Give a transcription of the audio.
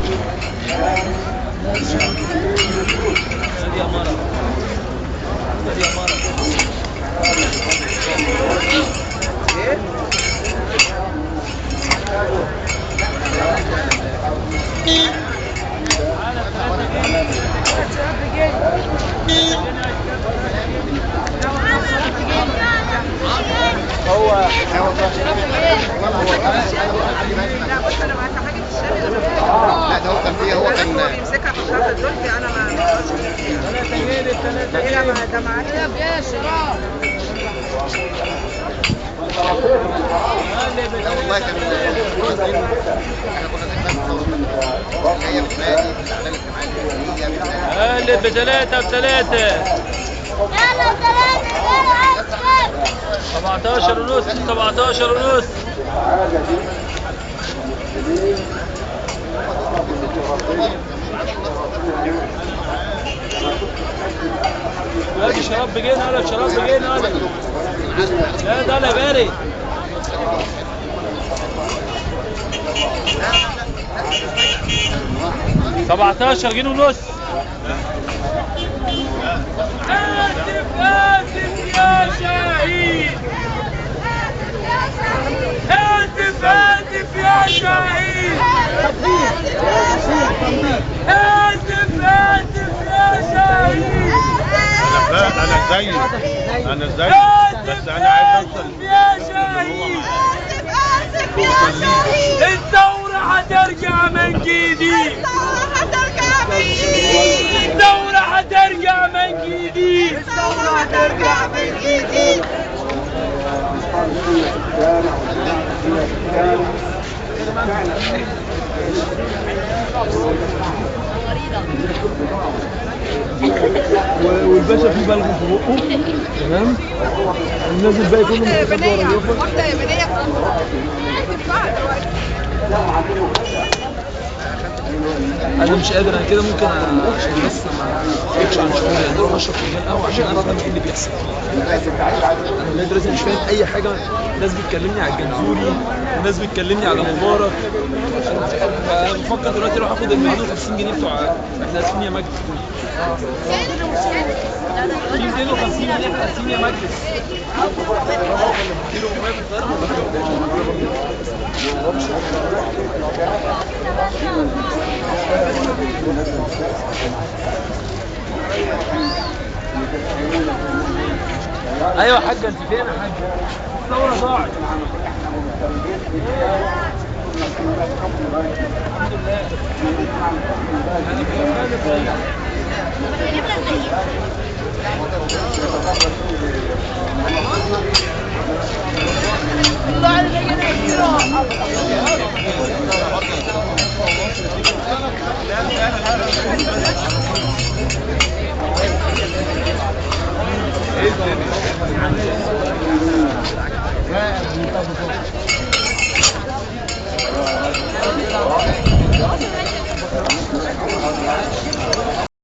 ادي يا مرة، ادي يا مرة. هو لا بص انا معاك حاجة الشامل. لا ده هو كان فيها، هو كان بيمسكها في الخط الدولفي. انا ما اقدرش فيها. ده معاك يا شراب. لا والله كان احنا كنا بنحب هي بتنادي في الاعلام الاجتماعي، هي بتنادي قلب بثلاثة بثلاثة. يلا ثلاثة 17 ونص، 17 ونص. ادي شراب بجنيه، ولا شراب بجنيه، ولا لا ده لا بارد. 17 جنيه ونص. آسف آسف يا شاهين، آسف آسف يا شاهين، آسف آسف يا شاهين. أنا زيك، أنا زيك، بس أنا عايز أوصل. يا شاهين، آسف آسف يا شاهين. الثورة هترجع من جديد، الثورة هترجع من جديد، الثورة هترجع من جديد، الثورة هترجع من جديد. والباشا في بلغم في بقه، تمام؟ الناس الباقي كله مستخبي ورا اليوفا. واحدة يمنية. انا مش قادر، انا كده ممكن عشان بس ما اخرجش عن شعوري انا اروح اشرب فنجان قهوة عشان افهم ايه اللي بيحصل. انا لغاية دلوقتي مش فاهم اي حاجة. ناس بتكلمني على الجنزوري وناس بتكلمني على مبارك. انا بفكر دلوقتي اروح اخد ال 250 جنيه بتوع احنا اسفين يا مجدي. في 250 جنيه احنا اسفين يا مجدي. كيلو مية في الطيارة. ايوه يا حاجة، انت فين يا حاجة؟ الثورة ضاعت. الحمد لله.